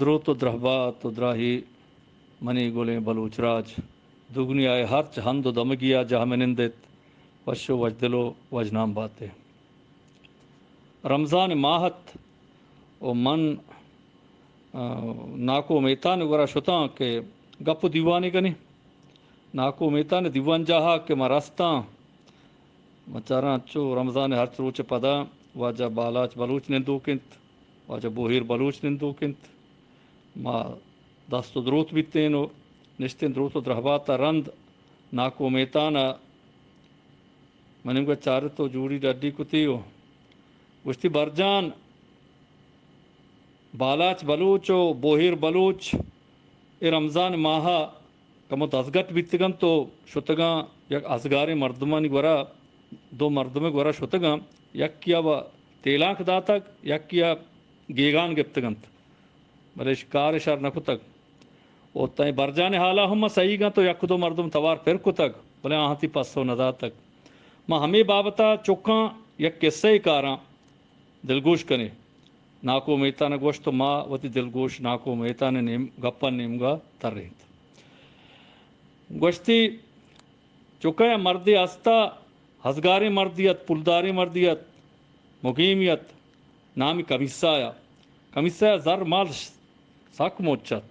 دروت و درہبات و دراہی منی گلیں بلوچ راج، دگنیائے ہرچ ہند و دمگیا جاہ منندت، وش و وشدل و وشنام باتے۔ رمضان ماہ ات و من، آ، ناکو میتان گورا شتاں کہ گپ و دیوانے کنیں۔ ناکو میتان دیوان جاہا کہ ما رستاں، ما چاراں چو رمضان ہرچ روچ پدا واجہ بالاچ بلوچ نندوک انت، واجہ بوہیر بلوچ نندوک انت۔ ما دست و دروت بیتین و نشتین دروت و درہبات ء رند ناکو میتان ء منی گوشت چارت و جوڑی ڈڈی کتی و گوشتی، برجان، بالاچ بلوچ و بوہیر بلوچ اے رمضان ماہ ء کمو دزگٹ بیتگنت و شتگاں یک ازگاریں مردمانی گورا، دو مردمے گورا شتگاں، یکیا و تیلانک داتگ، یکیا گیگان گپتگنت، بلے اش کار شر نہ کتگ۔ و تئیں برجان حالا ہم ما سہیگاں تو یک دو مردم توار پر کتگ، بلے آہاں تی پسو نہ داتگ۔ ما ہمے بابتا چکاں یک قصہ کاراں۔ دلگوش کنے۔ ناکو میتان ء گوشت و ما وتی دلگوش ناکو میتان ء نیم، گپاں نیمگا ترینت۔ گوشتی، چکایا مردے ہستا، ہزگاریں مردی ات، پلداریں مردی ات، مقیمی ات، نامی کمیسایا۔ کمیسایا زر مال س-، سک مچ ات،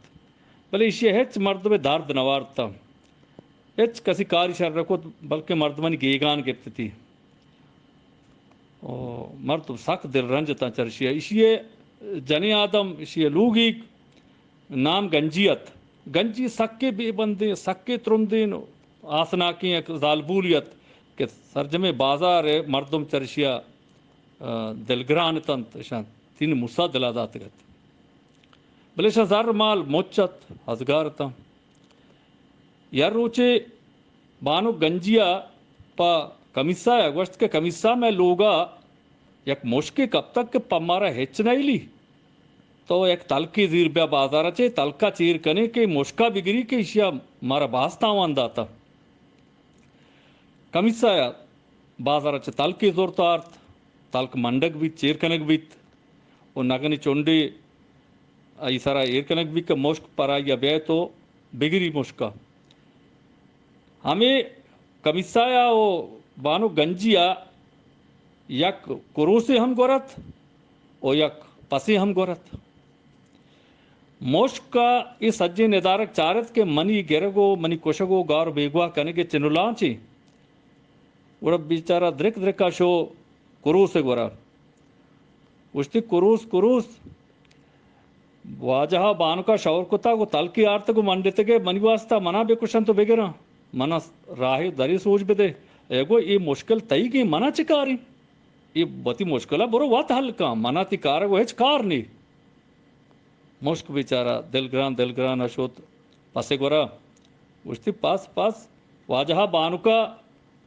بلے ایشی ء ہچ مردمے درد نہ وارتا، ہچ کسی کاری شر نہ کت، بلکہ مردمانی گیگان گپتتی۔ او مردم سک دل رنج اتاں چرشی ء۔ ایشی ء جنیں آدم، ایشی ء لوگیگ نام گنجی ات۔ گنجی سکے بے بندیں، سکے ترندیں، آسناکیں یک زالبولی ات کہ سرجمیں بازار ء مردم چرشی ء، آ، دلگران اتنت، اشاں تین مسا دلا داتگ ات۔ بلے اشاں زر مال مچ ات، ہزگار اتاں۔ یک روچے بانک گنجی ء پہ کمیسا ء گوشت کہ کمیسا، مئے لوگ ء یک مشکے کپتگ کہ پہ مارا ہچ نہ ایلی۔ تو یک تلکے زیر بیا بازار ء چہ، تلک ء چیر کنے کہ مشک ء بگری کہ ایشی ء مارا باز تاوان داتہ۔ کمیسا ء بازار ء چہ تلکے زرت آرت، تلک منڈگ بیت، چیر کنگ بیت و نگنی چنڈے آئی سرا ایر کنگ بیت کہ مشک پر آئی ء بیایت و بگری مشک ء۔ ہمے کمیسایا و بانک گنجی ء یک کروسے ہم گورت و یک پسے ہم گورت۔ مشک ء اے سجیں ندارگ چارت کہ منی گرگ و منی کشگ و گار و بیگواہ کنگ ء چن و لانچ انت۔ گڑا بیچارہ درک درک ء شو کروس ء گورا۔ گوشتی، کروس، کروس، واجہ ء بانک ء شور کتگ و تلکی آرتگ و منڈتگ ء منی واسطہ منا بکشنت و بگراں، منا راہ و درے سوج بدے۔ اے گو، اے مشکل تئیگیں، منا چہ کاریں؟ اے وتی مشکل ء برو وت حل کن، منا تی کار ء گو ہچ کار نی۔ مشک بیچارہ دلگران دلگران ء شت پس ء گورا۔ گوشتی، پس، پس، واجہ ء بانک ء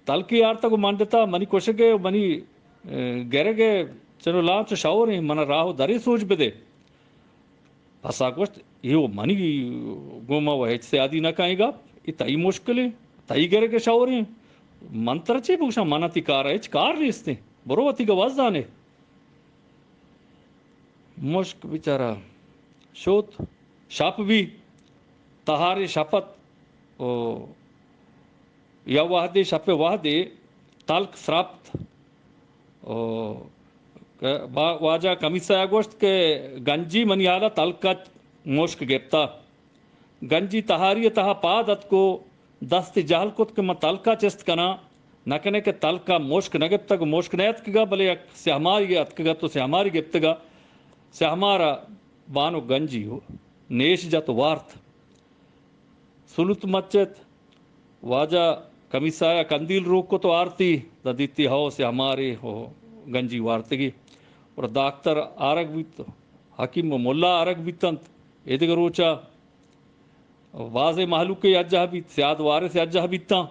تلکی آرتگ و منڈتا، منی کشگ ء و منی، ء، گرگ ء چنو لانچ و شور انت، منا راہ و درے سوج بدے۔ پس ء گوشت، اے و منی گوما و ہچ سیادی نہ کن اے گپ، اے تئی مشکل انت، تئی گرگ ء شور انت۔ من ترا چے بگوشاں، منا تی کار ء ہچ کار نیست انت، برو وتی گواز زانے۔ مشک بیچارہ شوت، شپ بی، تہاری شپ ات، او یا وہدے شپ وہدے تلک سرپت، او کہ با-، واجہ کمیسا گوشت کہ گنجی منی حالا تلک ات، مشک گپتا۔ گنجی تہاری ء تہا پاد اتک و دستی جہل کت کہ من تلک ء چست کناں، نہ کنے کہ تلک ء مشک نہ گپتگ و مشک نہ اتکگا، بلے یک سیاہماری اتکگ ات و سیاہماری گپتگا۔ سیاہمار ء بانک گنجی نیش جت و وارت۔ سلوت مچت، واجہ کمیسایا کندیل روک کت و آرتی، داں دیتی ہو سیاہمارے و گنجی وارتگی۔ و داکتر آرگ بیت، حکیم و ملا آرگ بیتنت۔ ایدگہ روچا بازیں مہلوکے اجہ بیت، سیاد وارث اجہ بیتاں۔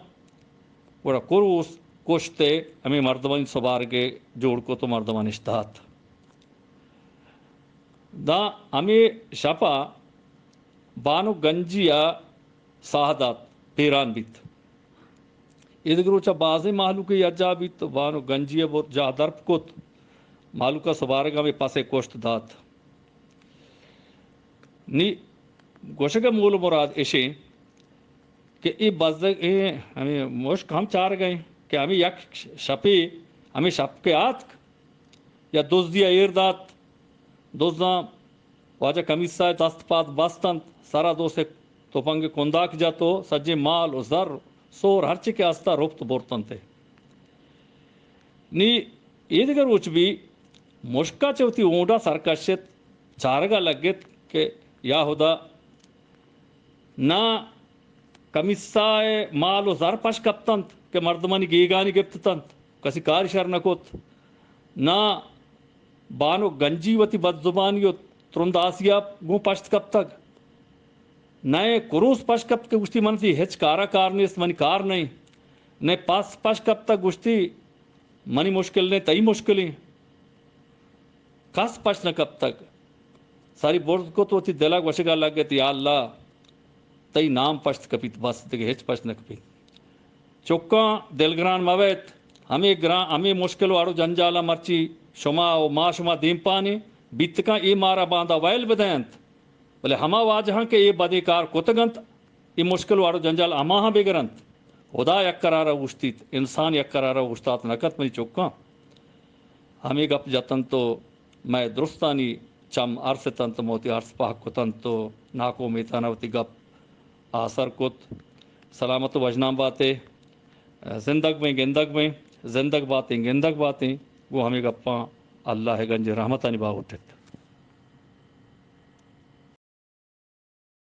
گڑا کروس کشت ء ہمے مردمانی سبارگ ء جوڑ کت و مردمان اش دات۔ داں ہمے شپ ء بانک گنجی ء ساہ دات، پیران بیت۔ ایدگہ روچ ء بازیں مہلوکے اجہ بیت، بانک گنجی ء برت جاہ درپ کت، مہلوک ء سبارگ ء ہمے پس ء کشت دات۔ نی گوشگ ءِ مول ءُ مراد اش انت کہ اے بزگ، اے ہمے مشک ہم چارگ ءَ انت کہ ہمے یک شپے، ہمے شپ کہ آتک، یا دزی ءَ ایر دات، دزاں واجہ کمیسا ءِ دست پاد بست انت، سرا دو سے تپنگ کنداک جت ءُ سجیں مال ءُ زر، سور، ہرچی کہ است ءَ رپت برت انت۔ نی اے دگہ روچ بی مشکا چہ وتی اونڈا سر کشت، چارگا لگت کہ یا ہدا، نہ کمیسا ءِ مال ءُ زر پش کپتنت کہ مردمانی گیگانی گپتتنت، کسی کاری شر نہ کت، نہ بانک گنجی وتی بدزبانی ءُ ترند آسیا گوں پشت کپتگ، نئے کروس پش کپت کہ گوشتی، من تئی ہچ کارا کار نیست، منی کار نئیں۔ نئے پس پش کپتگ، گوشتی، منی مشکل نئیں، تئی مشکلیں۔ کس پشت نہ کپتگ۔ ساری برز کت، وتی دل ءَ گوشگ ءَ لگت، یا اللہ، تئی نام پشت کپیت، بس دگہ ہچ پشت نہ کپیت۔ چکاں دلگران مہ بیت، ہمے گران، ہمے مشکل ءُ اڑ ءُ جنجالاں مرچی شما ءُ ما شما دیمپان ایں، بیت کن اے مارا باندا ویل بدئینت، بلے ہما واجہاں کہ اے بدیں کار کتگ انت، اے مشکل ءُ اڑ ءُ جنجال ہماہاں بگر انت۔ ہدا یک قرارا اوشتیت، انسان یک قرارا اوشتات نہ کنت منی چکاں۔ ہمے گپ جت انت ءُ مئے درستانی چم ارس اتنت، ما وتی ارس پہک کت انت ءُ ناکو میتان ءَ وتی گپ آسر کت۔ سلامت ءُ وژنام بات ئے۔ زندگ بیں، گندگ بیں، زندگ باتیں، گندگ باتیں۔ گوں ہمے گپاں اللہ ءِ گنجیں رحمتانی باہوٹ ات۔